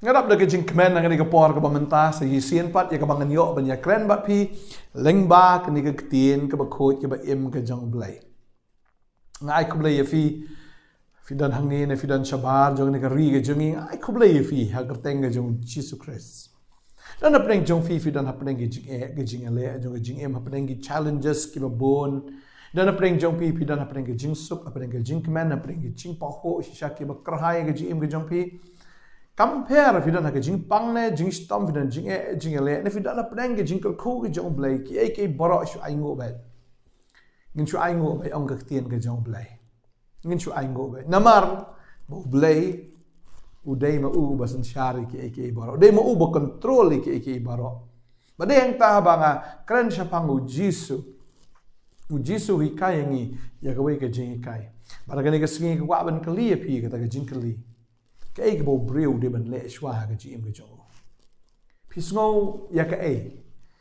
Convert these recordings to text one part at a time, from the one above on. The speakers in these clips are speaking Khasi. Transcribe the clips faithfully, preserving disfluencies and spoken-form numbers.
Nga dap da ka jingkmen na kane ka por kaba mynta sa shisien pat ïa kaba ngan ïoh ban ïakren bad phi lyngba kane ka ktien kaba khuid kaba im ka jong U Blei. Nga ai khublei ïa phi, phi don hangne ne phi don shabar jong kane ka ri ka jong ngi, nga ai khublei ïa phi ha ka kyrteng ka jong U Jisu Khrist. Don hapdeng jong phi, phi don hapdeng ka jingeh, ka jingïaleh, jong ka jingim, hapdeng ki challenges kiba bun. Don hapdeng jong phi, phi don hapdeng ka jingsuk, hapdeng ka jingkmen, hapdeng ka jingpahuh shisha kiba kyrhai ka jingim ka jong phi. Kam pher phi don ha ka jingpang ne jingshitom, phi don jingeh, jingïaleh ne phi don hapdeng ka jingkyrkhu ka jong U Blei, kiei kiei baroh shu ainguh beit. Ngin shu ainguh beit, ong ka ktien ka jong U Blei. Ngin shu ainguh beit. Namar ba U Blei u dei ma u uba synshar ïa kiei kiei baroh. U dei ma u uba control ïa kiei kiei baroh. Ba dei hangta ba nga kren shaphang U Jisu. U Jisu u hikai ïa ngi ïa kawei ka jinghikai. Bad ha kane ka sngi nga kwah ban kylli ïa phi kata ka jingkylli. Kaei kaba u briew u dei ban leh shuwa ha ka jingim ka jong u? Phi sngew ïa kaei?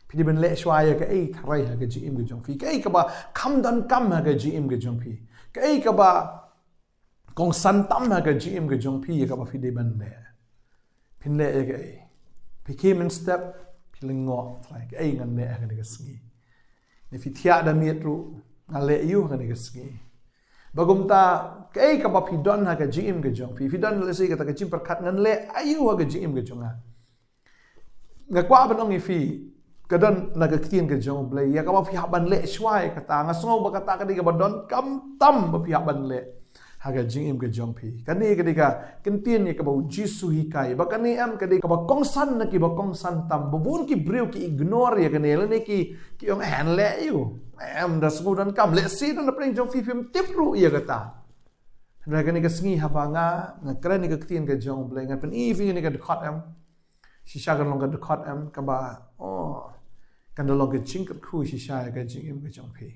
Phi dei ban leh shuwa ïa kaei tharai ha ka jingim ka jong phi? Kaei kaba kham donkam ha ka jingim ka jong phi? Kaei kaba kongsan tam ha ka jingim ka jong phi ïa kaba phi dei ban leh? Phin leh ïa kaei? Phi khie mynstep, phi lyngngoh, tharai kaei ngan leh ha kane ka sngi? Ne phi thiah da miet ruh, ngan leh aïu ha kane ka sngi? Ba kumta, kaei kaba phi don ha ka jingim ka jong phi? Phi don lehse kata ka jingpyrkhat, ngan leh aïu ha ka jingim ka jong nga? Nga kwah ban ong ïa phi, ka don na ka ktien ka jong U Blei ïa kaba phi hap ban leh shuwa ïa kata. Nga sngew ba kata ka dei kaba donkam tam ba phi hap ban leh ha ka jingim ka jong phi. Kane ka dei ka ktien ïa kaba U Jisu u hikai. Ba kane em ka dei kaba kongsan na kiba kongsan tam. Ba bun ki briew ki ignore ïa kane lane ki, ki ong, "Eh, ngan leh aïu? Em, da sngew donkam." Lehse don hapdeng jong phi phim tip ruh ïa kata. Hynrei kane ka sngi haba nga, nga kren ïa ka ktien ka jong U Blei, ngan pyni ïa phi kane ka dkhot em. Shisha kan long ka dkhot em, kaba, oh, kan da long ka jingkyrkhu shisha ïa ka jingim ka jong phi.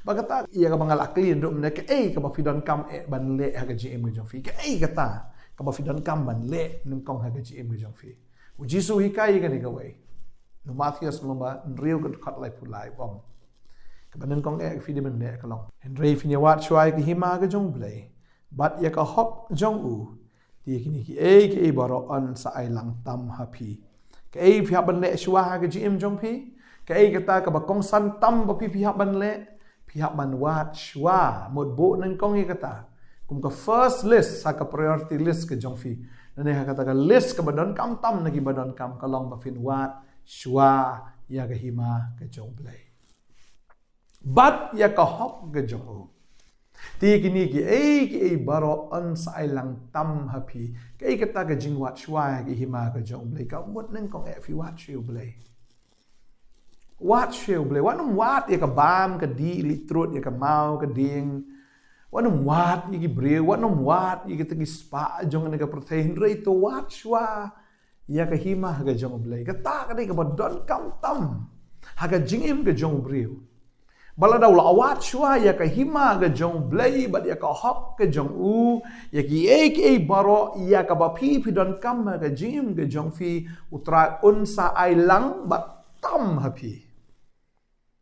Ba kata ïa kaba nga la kylli ruh mynne, kaei kaba phi donkam eh ban leh ha ka jingim ka jong phi? Kaei kata kaba phi donkam ban leh nyngkong ha ka jingim ka jong phi? U Jisu u hikai ïa kane kawei. Na u Mathaios lynnong ba hynriew ka dkhot laiphew lai u ong, kaba nyngkong eh phi dei ban leh ka long, "Hynrei phin ïa wad shuwa ïa ka hima ka jong U Blei bad ïa ka hok jong u, te kine kiei kiei baroh yn sa ai lang tam ha phi." Kaei phi hap ban leh shuwa ha ka jingim jong phi? Kaei kata kaba kongsan tam ba phi, phi hap ban leh? Phi hap ban wad shuwa. Mut buh nyngkong ïa kata kum ka first list ha ka priority list ka jong phi. Lane ha kata ka list kaba donkam tam na kiba donkam, ka long ba phin wad shuwa ïa ka hima ka jong U Blei bad ïa ka hok ka jong u. Te kine kiei kiei baroh yn sa ai lang tam ha phi. Kaei kata ka jingwad shuwa ïa ka hima ka jong U Blei? Ka mut nyngkong eh phi wad shuwa ïa U Blei. Wad shuwa ïa U Blei. Wat nym wad ïa ka bam ka dih, leit trud ïa ka maw ka dieng. Wat nym wad ïa ki briew, wat nym wad ïa kita ki spah jong kane ka pyrthei, hynrei to wad shuwa ïa ka hima ka jong U Blei. Kata ka dei kaba donkam tam ha ka jingim ka jong u briew. Ba lada u la wad shuwa ïa ka hima ka jong U Blei bad ïa ka hok ka jong u, ïa kiei kiei baroh ïa kaba phi, phi donkam ha ka jingim ka jong phi, U Trai un sa ai lang bad tam ha phi.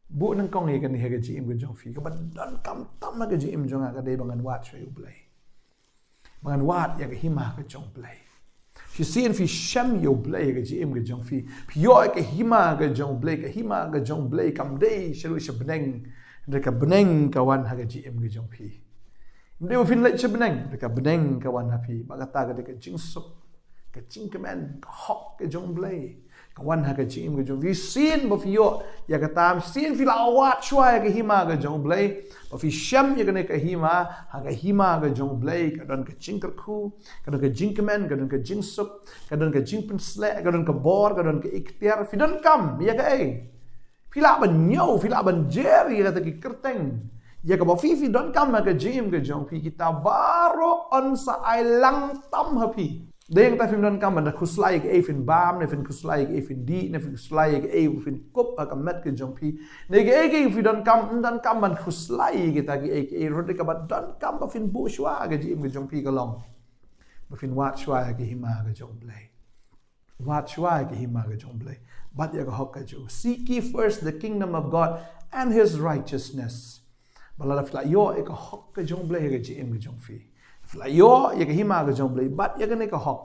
Buh nyngkong ïa kane ha ka jingim ka jong phi. Kaba donkam tam ha ka jingim jong nga ka dei ba ngan wad shuwa ïa U Blei. Ba ngan wad ïa ka hima ka jong U Blei. Shisien phi shem ïa U Blei ha ka jingim ka jong phi, phi ïoh ïa ka hima ka jong U Blei, ka hima ka jong U Blei kam dei sha ruh sha bneng. Hynrei ka bneng ka wan ha ka jingim ka jong phi. Ym dei ba phin leit sha bneng, hynrei ka bneng ka wan ha phi. Ba kata ka dei ka jingsuk, ka jingkmen, ka hok ka jong U Blei, ka wan ha ka jingim ka jong phi. Shisien ba phi ïoh ïa kata, shisien phi la wad shuwa ïa ka hima ka jong U Blei, ba phi shem ïa kane ka hima, ha ka hima ka jong U Blei ka don ka jingkyrkhu, ka don ka jingkmen, ka don ka jingsuk, ka don ka jingpynsleh, ka don ka bor, ka don ka iktiar. Phi donkam ïa kaei? Phi lah ban ñiew, phi lah ban jer ïa kata ki kyrteng. Ïa kaba phi, phi donkam ha ka jingim ka jong phi, kita baroh yn sa ai lang tam ha phi. Dei hangta phim donkam ban da khuslai ïa kaei phin bam, ne phin khuslai ïa kaei phin dih, ne phin khuslai ïa kaei phin kup ha ka met ka jong phi, ne kaei kaei phi donkam, ym donkam ban khuslai ïa kita kiei kiei ruh. Dei kaba donkam ba phin buh shuwa ha ka jingim ka jong phi ka long ba phin wad shuwa ïa ka hima ka jong U Blei. Wad shuwa ïa ka hima ka jong U Blei bad ïa ka hok ka jong u. Seek ye first the kingdom of God and his righteousness. Ba lada phi la ïoh ïa ka hok ka jong U Blei ha ka jingim ka jong phi, phi la ïoh ïa ka hima ka jong U Blei bad ïa kane ka hok,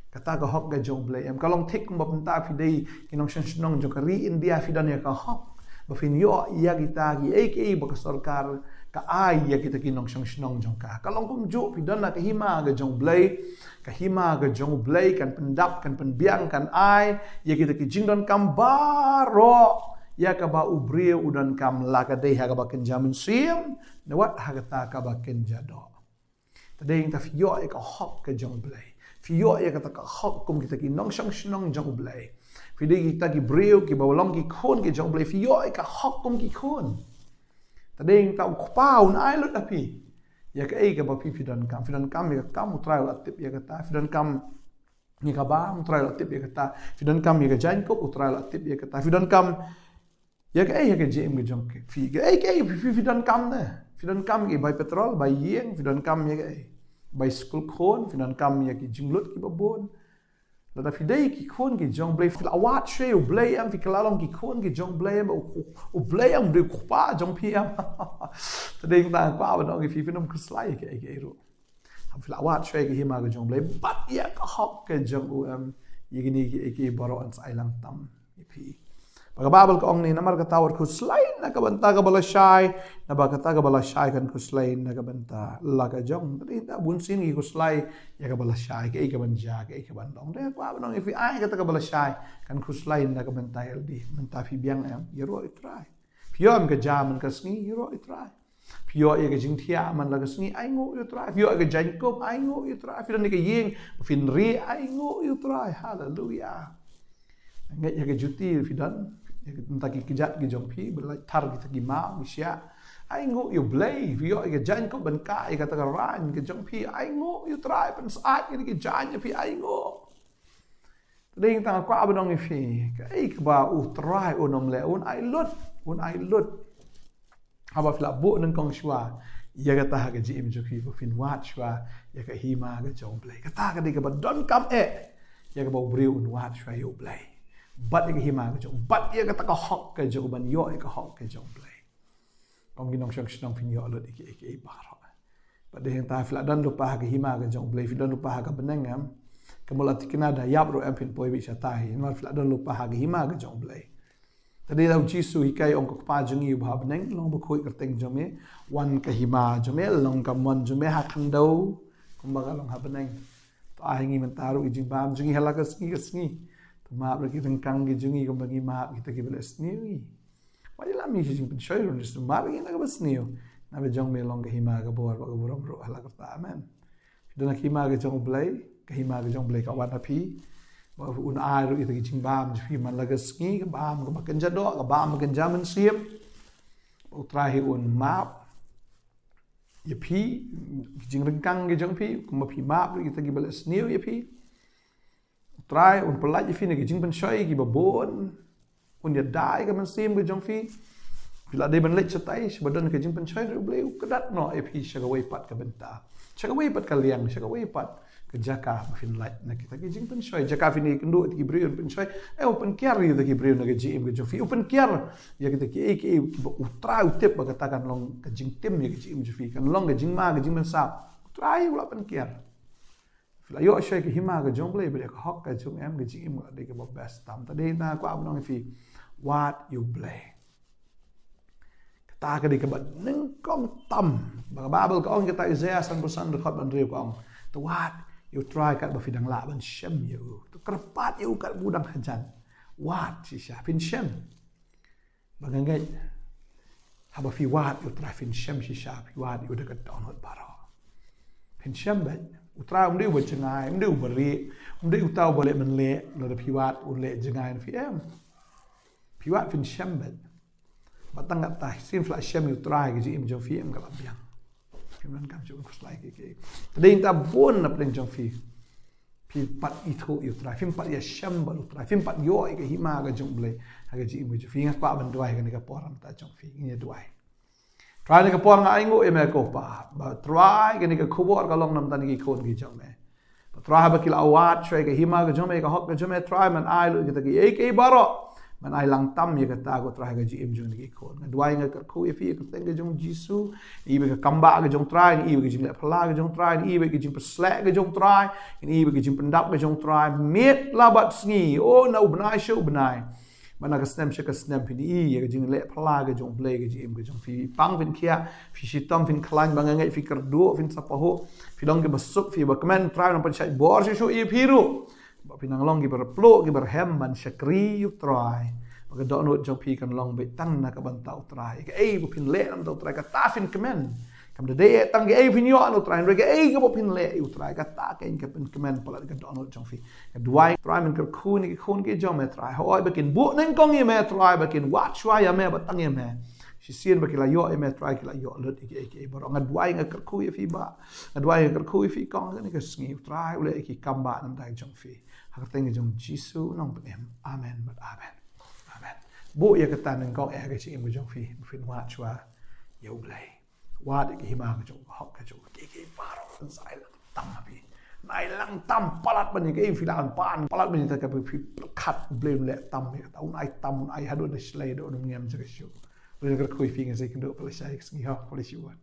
Kata ka hok ka jong U Blei em. Ka long thik kumba mynta phi dei ki nongshong shnong jong ka ri India, phi don ïa ka hok ba phin ïoh ïa kita kiei kiei ba ka sorkar ka ai ïa kita ki nongshong shnong jong ka. Ka long kumjuh, phi don ha ka hima ka jong U Blei. Ka hima ka jong U Blei kan pyndap, kan pynbiang, kan ai ïa kita ki jingdonkam baroh ïa kaba u briew u donkam, la ka dei ha kaba kynja mynsiem, ne wat ha kata kaba kynja doh. Te dei nangta phi ïoh ïa ka hok ka jong U Blei. Phi ïoh ïa kata ka hok kum kita ki nongshong shnong jong U Blei. Phi dei kita ki briew kiba long ki khun ki jong U Blei. Phi ïoh ïa ka hok kum ki khun. Te dei nangta U Kpa un ai lut ha phi ïa kaei kaba phi, phi donkam. Phi donkam ïa ka kam, U Trai u la tip ïa kata. Phi donkam ïa ka bam, U Trai u la tip ïa kata. Phi donkam ïa ka jaiñkup, U Trai u la tip ïa kata. Phi donkam ïa kaei ha ka jingim ka jong phi? Kaei kaei phi, phi, phi donkam ne? Phi donkam ïa bai petrol, bai ïing, phi donkam ïa kaei? Bai skul khun, phi donkam ïa ki jinglut kiba bun. Lada phi dei ki khun ki jong U Blei, phi la wad shuwa ïa U Blei em? Phi kylla long ki khun ki jong U Blei em? U, U, U Blei em dei U Kpa jong phi em? Te dei nangta nga kwah ban ong ïa phi, phin ym khuslai ïa kaei kaei ruh. Haba phi la wad shuwa ïa ka hima ka jong U Blei bad ïa ka hok ka jong u em, ïa kine kiei kiei baroh yn sa ai lang tam ïa phi. Ba ka Baibl ka ong ne, namar kata wat khuslai na ka bynta kaba lashai, naba kata kaba lashai kan khuslai na ka bynta la ka jong. Te dei nangta bun sien ngi khuslai ïa kaba lashai, kaei kaban jia, kaei kaban long. Te nga kwah ban ong ïa phi, ai kata kaba lashai kan khuslai na ka bynta ïalade. Mynta phi biang em? Ïaroh ïa U Trai. Phi ïoh em ka jia man ka sngi? Ïaroh ïa U Trai. Phi ïoh ïa ka jingthiah man la ka sngi? Ainguh ïa U Trai. Phi ïoh ïa ka jaiñkup? Ainguh ïa U Trai. Phi don ïa ka ïing ba phin rieh? Ainguh ïa U Trai. Haleluya. Ngeit ïa ka juti phi don, ïa ka, mynta ki kjat ki jong phi, ba lait thar kita ki maw ki shiah. Ainguh ïa U Blei. Phi ïoh ïa ka jaiñkup ban kah ïa kata ka rain ka jong phi? Ainguh ïa U Trai. Pynsyaid ïa ki jaiñ ïa phi? Ainguh. Te dei nangta nga kwah ban ong ïa phi, kaei kaba U Trai un ym leh, un ai lut, un ai lut. Haba phi la buh nyngkong shuwa ïa kata ha ka jingim jong phi, ba phin wad shuwa ïa ka hima ka jong U Blei. Kata ka dei kaba donkam eh, ïa kaba u briew un wad shuwa ïa U Blei bad ïa ka hima ka jong, bad ïa kata ka hok ka jong, ban ïoh ïa ka hok ka jong U Blei. Kum ki nongshong shnong phin ïoh lut ïa kiei kiei baroh. Bad dei nangta phi la don lypa ha ka hima ka jong U Blei, phi don lypa ha ka bneng em? Ka mut la thikna da ïap ruh em, phin poi beit shatai, namar phi la don lypa ha ka hima ka jong U Blei. Te dei la U Jisu hikai, ong, ko Kpa jong ngi uba ha bneng, long bakhuid kyrteng jong me, wan ka hima jong me, long ka mon jong me ha khyndew kumba ka long ha bneng. To ai ha ngi mynta ruh ki jingbam jong ngi ha la ka sngi ka sngi. To map ruh ki ryngkang ki jong ngi kumba ngi map kita kiba leh sniew ïa ngi. Wat ïalam ïa ngi sha jingpynshoi ruh, to map ïa ngi na kaba sniew. Namar jong me long ka hima, ka bor bad ka burom ruh ha la karta. Amen. Phi don ha ka hima ka jong U Blei, ka hima ka jong U Blei ka wan ha phi. Ba un ai ruh ïa kita ki jingbam jong phi man la ka sngi, ka bam kaba kynja doh, ka bam kaba kynja mynsiem. Ba U Trai hi un map ïa phi ki jingryngkang ki jong phi, kumba phi map ruh ïa kita kiba leh sniew ïa phi. U Trai un pyllait ïa phi na ki jingpynshoi kiba bun. Un ïada ïa ka mynsiem ka jong phi. Phi la dei ban leit shatai, shaba don ka jingpynshoi, U Blei u kdat noh ïa phi sha kawei pat ka bynta, sha kawei pat ka liang, sha kawei pat ka jaka ba phin lait na kita ki jingpynshoi. Jaka phin ïakynduh ïa ki briew, un pynshoi, eh, u pynkiar ïa ki briew na ka jingim ka jong phi. U pynkiar ïa kita kiei kiei kiba U Trai u tip ba kata kan long ka jingtim ïa ka jingim jong phi, kan long ka jingma ka jingmynsiem. U Trai u la pynkiar. Phi la ïoh shuwa ïa ka hima ka jong U Blei bad ïa ka hok ka jong em, ka jingim ka la dei kaba best tam. Te dei nangta nga kwah ban ong ïa phi, wad ïa U Blei. Kata ka dei kaba nyngkong tam. Ba ka Baibl ka ong, kata Isaiah sanphew san dkhot ba hynriew ka ong, to wad ïa U Trai katba phi dang lah ban shem ïa u. To kyrpad ïa u katba u dang hajan. Wad shisha, phin shem. Ba nga ngeit haba phi wad ïa U Trai phin shem shisha, phi wad ïa u da ka dohnud baroh. Phin shem beit. U Trai um dei uba jngai, um dei uba rieh, um dei uta uba leh mynleh, lada phi wad un leh jngai na phi, em. Phi wad phin shem beit. Bad tang kata, shisien phi la shem ïa U Trai, ka jingim jong phi em ka la biang. Phim donkam shuh ban khuslai kiei kiei. Te dei nangta bun na pdeng jong phi. Phim pat ithuh ïa U Trai, phim pat ïashem bad U Trai, phim pat ïoh ïa ka hima ka jong U Blei ha ka jingim ka jong phi. Nga kwah ban duwai kane ka por namar jong phi, ngin ïa duwai. Trai, kane ka por nga ainguh ïa me ko Pa, ba Trai kane ka khubor ka long namar ki khun ki jong me. Ba Trai haba ki la wad shuwa ïa ka hima ka jong me, ka hok ka jong me, Trai men ai lut kita kiei kiei baroh Ban ai lang tam ïa kata ko Trai ha ka jingim jong ngi ki khun. Nga duwai nga kyrkhu ïa phi ha ka kyrteng ka jong Jisu. Ngi ïohi ïa ka kambah ka jong Trai, ngi ïohi ïa ka jingleh phylla ka jong Trai, ngi ïohi ïa ka jingpysleh ka jong Trai, ngi ïohi ïa ka jingpyndap ka jong Trai. Miet la bad sngi, oh, na u bnai sha u bnai. Bad na ka snem sha ka snem phin ïohi ïa ka jingleh phylla ka jong U Blei ha ka jingim ka jong phi. Pang phin khiah, phi shitom phin khlaiñ, ba nga ngeit phi kyrduh, phin sa pahuh. Phi long kiba suk, phi ba kmen, Trai u nang pynshait bor shuh shuh ïa phi ruh. Ba phin nang long kiba rpluk, kiba rhem ban shakri ïa u Trai. Ba ka dohnud jong phi kan long beit tang na ka bynta u Trai. Kaei ba phin leh na ka bynta u Trai kata phin kmen. Kam da dei tang kaei phin ïoh na u Trai, hynrei kaei kaba phin leh ïa u Trai kata kein ka pynkmen palat ka dohnud jong phi. Nga duwai Trai men kyrkhu ïa ki khun ki jong me Trai. Hooid ba kin buh nyngkong ïa me Trai, ba kin wad shuwa ïa me, ba tang ïa me. Shisien ba ki la ïoh ïa me Trai, ki la ïoh lut ïa kiei kiei baroh. Nga duwai nga kyrkhu ïa phi Bah. Nga duwai nga kyrkhu ïa phi kong kane ka sngi, u Trai u leh ïa ki kambah na ka bynta jong phi. Ha ka kyrteng jong Jisu u nongpynim. Amen bad amen. Amen. Buh ïa kata nyngkong eh ha ka jingim ka jong phi, ba phin wad shuwa ïa U Blei. Wad ïa ka hima ka jong u, ka hok ka jong u, kiei kiei baroh kan sa ai lang tam ha phi. Nai lang tam palat ban ïa kaei phi lah ban pan, palat ban ïa kata kaba phi pyrkhat, U Blei un leh tam ïa kata, un ai tam, un ai haduh na shlei, haduh na ngem jong ka shuh. Nga kyrkhu ïa phi, nga sa ïakynduh palat sha ka sngi hok, palat shuwa.